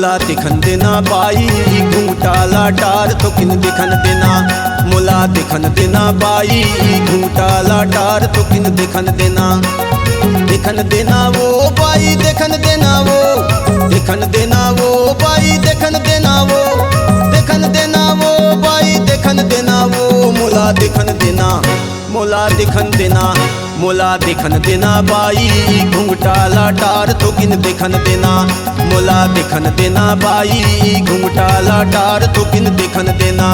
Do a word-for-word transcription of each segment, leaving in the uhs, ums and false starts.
मोला देखन देना बाई, घुंघटा ला टार थोकिन देखन देना। मोला देखन देना बाई, घुंघटा ला टार थोकिन देखन देना। देखन देना वो बाई, देखन देना वो, देखन देना वो बाई, देखन देना वो, देखन देना वो बाई, देखन देना वो। मोला देखन देना, मोला देखन देना, मोला देखन देना बाई, घुंघटा ला टार थोकिन देखन देना। मोला देखन देना बाई, घुंघटा ला टार थोकिन देखन देना।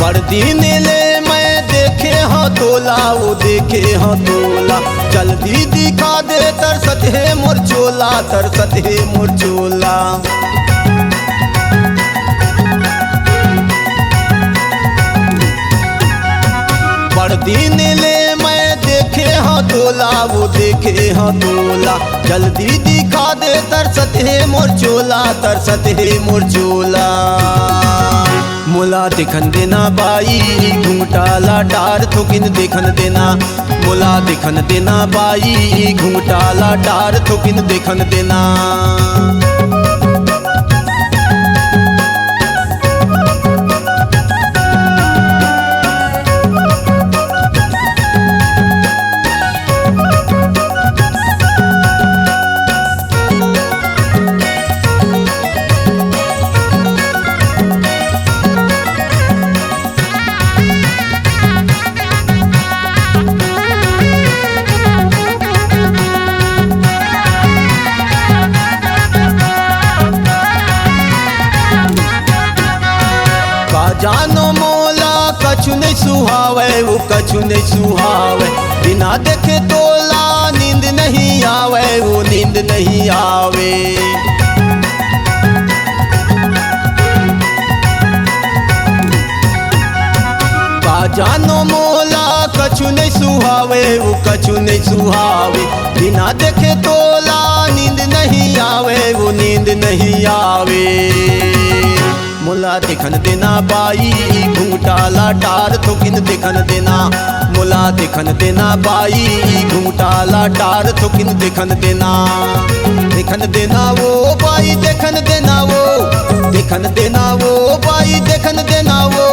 बड़ दिन ले मैं देखे हंव तोला, वो देखे हंव तोला। जल्दी दिखा दे तरसत हे मोर चोला, तरसत हे मोर चोला। बड़ दिन ले मैं देखे हंव तोला, वो देखे हंव तोला। जल्दी दिखा दे तरसत हे मोर चोला, तरसत हे मोर चोला। मोला देखन देना बाई, घुंघटा ला टार थोकिन देखन देना। मोला देखन देना बाई, घुंघटा ला टार थोकिन देखन देना। का जानो मोला कछु नइ सुहावय, वो कछु नइ सुहावय। बिना देखे तोला नींद नहीं आवय, वो नींद नहीं आवय। का जानो मोला कछु नइ सुहावय, वो कछु नइ सुहावय। बिना देखे तोला नींद नहीं आवय, वो नींद नहीं आवय। मोला देखन देना बाई, घुंघटा ला टार थोकिन देखन देना। मोला देखन देना बाई, घुंघटा ला टार थोकिन देखन देना। देखन देना वो बाई, देखन देना वो, देखन देना वो बाई, देखन देना वो,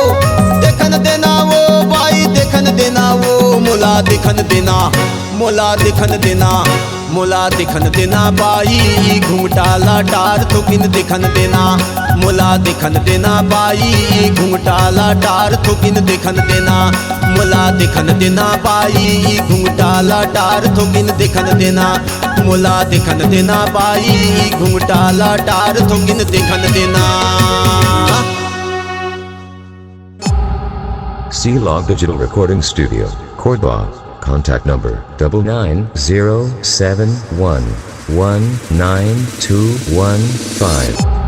देखन देना वो बाई, देखन देना वो। मोला देखन देना, मोला देखन देना, मोला देखन देना बाई, घुंघटा ला टार थोकिन देखन देना। मोला देखन देना बाई, घुंघटा ला टार थोकिन देखन देना। मोला देखन देना बाई, घुंघटा ला टार थोकिन देखन देना। मोला देखन देना बाई, घुंघटा ला टार थोकिन देखन देना। C Log Digital Recording Studio, Cordoba. Contact number double nine zero seven one one nine two one five.